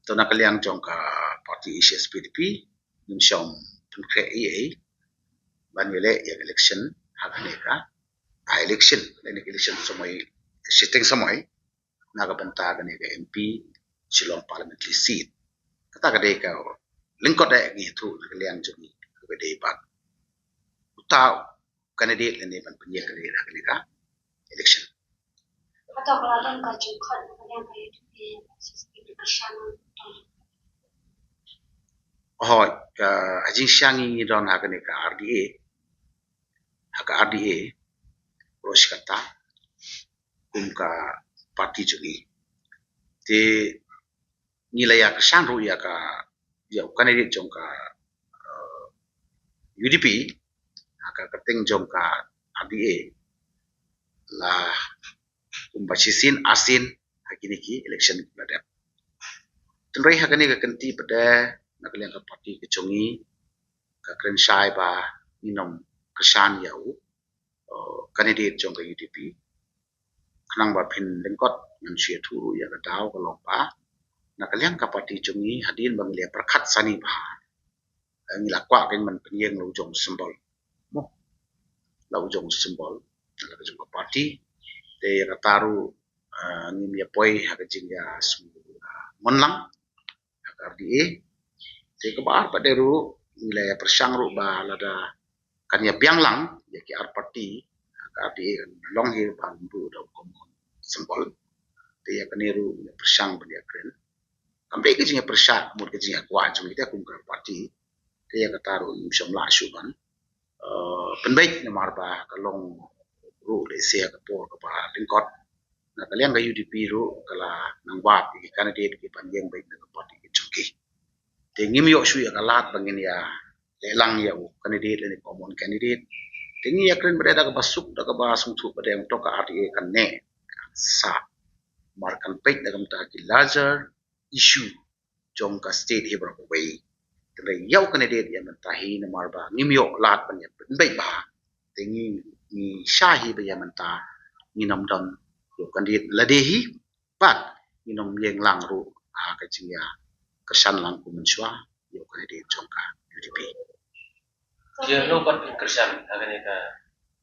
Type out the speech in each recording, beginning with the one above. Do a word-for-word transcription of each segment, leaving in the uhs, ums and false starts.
To na ka liang jong ka party Asia S P D P, ngim shym pynkhreh ei ei ban ïaleh ïa ka election ha kane ka, ah, election, lane ka election samoi, sitting samoi na ka bynta kane ka M P Shillong Parliamentary Seat. Kata ka dei ka lyngkot eh ngi ïathuh na ka liang jong ngi, ka dei pat uta u candidate lane ban pynïaid candidate ha kane ka election. Hato ka la don ka jingkhot na ka liang ka U D P, hooid, ka, ha jingshisha ngi don ha kane ka R D A, ha ka R D A, baroh shi katta, kum ka party jong ngi. Te ngi la ïa kyrshan ruh ïa ka, ïa u candidate jong ka, eh, U D P ha ka kyrteng jong ka R D A la kumba shisien arsien ha kine ki election la dep. Tynrai ha kane ka kynti pat de na ka liang ka party ka jong ngi ka kren shai ba ngin ym kyrshan ïa u, eh, candidate jong ka U D P. Khnang ba phin lyngkot, ngan shu ïathuh ruh ïa ka daw, ka long ba na ka liang ka party jong ngi, hadien ba ngi la pyrkhat sani bha, eh, ngi la kwah kein ban pynïeng la u jong u symbol, mo, la u jong u symbol na la ka jong ka party. Te ïa kata ruh, eh, ngim ïa poi ha ka jingïasngew, eh, mon lang ha ka R D A. Te kaba ar pat de ruh ngi la ïa pyrshang ruh ba lada kan ïa biang lang ïa ki ar party ha ka R D A, kan long hi ba ngi buh da u common symbol. Te ïa kane ruh ngi ïa pyrshang ban ïa kren. Kam dei ka jingïapyrshah, mut ka jingïakwah jong ngi te kum ka party. Te ïa kata ruh ngim shym lah shuh ban, eh, pynbeit namar ba ka long ruh lehse ha ka por kaba lyngkot na ka liang ka U D P ruh ka la nang wad ïa ki candidate kiban ïeng beit na ka party ka jong ki. Te ngim ïoh shuh ïa ka lad ba ngin ïa leh lang ïa u candidate lane common candidate. Te ngi ïa kren pat de da kaba suk, da kaba sngewthuh pat de, ong to ka R D A kan neh, kan sah, namar kan peit na ka bynta ki larger issue jong ka state hi baroh kawei. Te ïa u candidate ïa mynta hi namar ba ngim ïoh lad ban ïa pynbeit bha. Te ngi, ngi sha hi ba ïa mynta ngin ym don ïa u candidate lade hi, bad ngin ym ïeng lang ruh ha ka jingïakyrshan lang kum mynshuwa ïa u candidate jong ka U D P. Ïa no pat phin kyrshan ha kane ka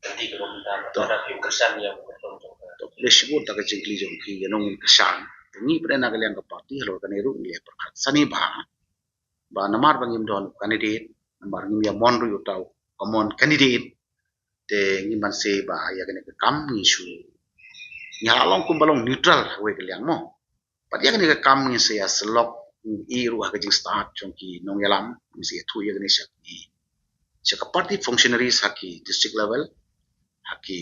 kynti kaba mynta, to, lada phin kyrshan ïa u kyrtong jong ka. To, lehse bun ta ka jingkylli jong phi ïa no ngin kyrshan. Te ngi pat de na ka liang ka party halor kane ruh ngi la pyrkhat sani bha ba namar ba ngim don candidate, namar ngim ïa mon ruh ïa uta u common candidate. Te ngim banse ba ïa kane ka kam ngi shu, ngi la long kumba long neutral ha kawei ka liang, mo. Bad ïa kane ka kam ngin sa ïa sylok, ngin ïoh ruh ha ka jingstad jong ki nongïalam, ngin sa ïathuh ïa kane sha ki, sha ka party functionaries ha ki district level, ha ki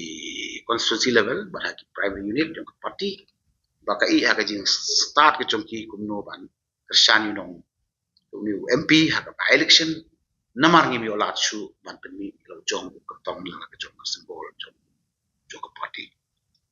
constituency level, bad ha ki primary unit jong ka party. Ba ka ïoh ha ka jingstad ka jong ki kumno ban kyrshan ïa u nong, une u M P ha ka by-election, namar ngim ïoh lad shuh ban pynmih ïa la u jong u kyrtong, la ka jong ka symbol jong, jong ka party.